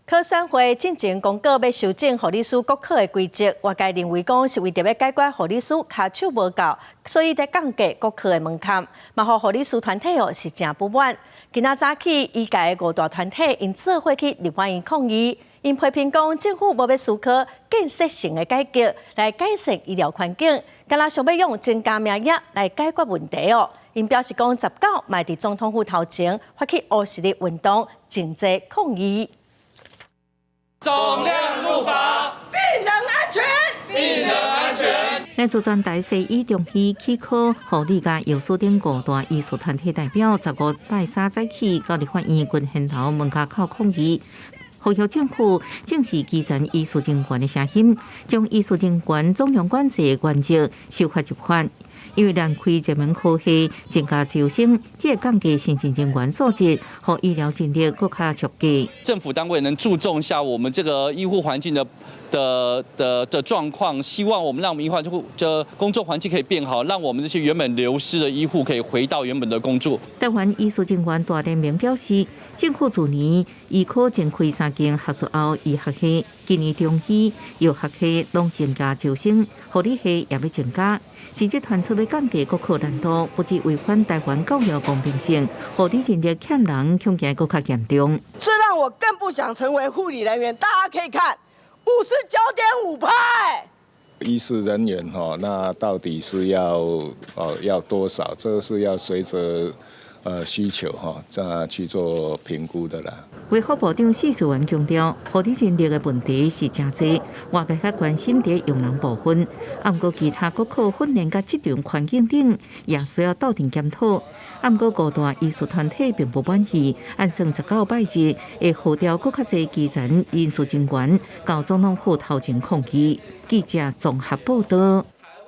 科選會進前公告欲修正護理師國考的規則，外界認為講是為著欲解決護理師跤手無夠，所以才降低國考的門檻，嘛予護理師團體哦是誠不滿。今仔早起，醫界的五大團體𪜶做伙去立法院抗議，𪜶批評講政府無欲思考建設性的改革來改善醫療環境，敢若想欲用增加名額來解決問題哦。𪜶表示講19嘛會佇總統府頭前發起烏日運動，靜坐抗議。總量入法，病人安全，病人安全。來自全台西醫、中醫、齒科、護理佮藥師等五大醫師團體代表，15拜三早起到立法院群賢樓門跤口抗議，呼籲政府正視基層醫師人員的聲音，將醫師人員總量管制原則修法入法。因為難開熱門科系，增加招生，這會降低新進人員素質和醫療人力閣較足夠。政府單位能注重一下我們這個醫護環境的狀況，希望我們讓我們醫護就工作環境可以變好，讓我們這些原本流失的醫護可以回到原本的工作。台灣醫師人員大聯盟表示，政府去年醫科增開三間學術後醫學系，今年中醫藥學系攏增加招生，護理系也欲增加，甚至傳出欲降低國考難度，不只違反台灣教育公平性，護理人力欠人恐驚閣較嚴重。這讓我更不想成為護理人員。大家可以看，59.5趴。醫事人員哈，那到底是要哦要多少？這個是要隨着需求哈，再去做評估的啦。衛福部長薛瑞元強調，護理人力的問題是誠濟，外界較關心佇用人部分，啊，毋過其他國考訓練佮職場環境等，也需要鬥陣檢討。啊，毋過五大醫師團體並不滿意，按算19拜日會號召閣較濟基層醫事人員到總統府頭前抗議。記者綜合報道。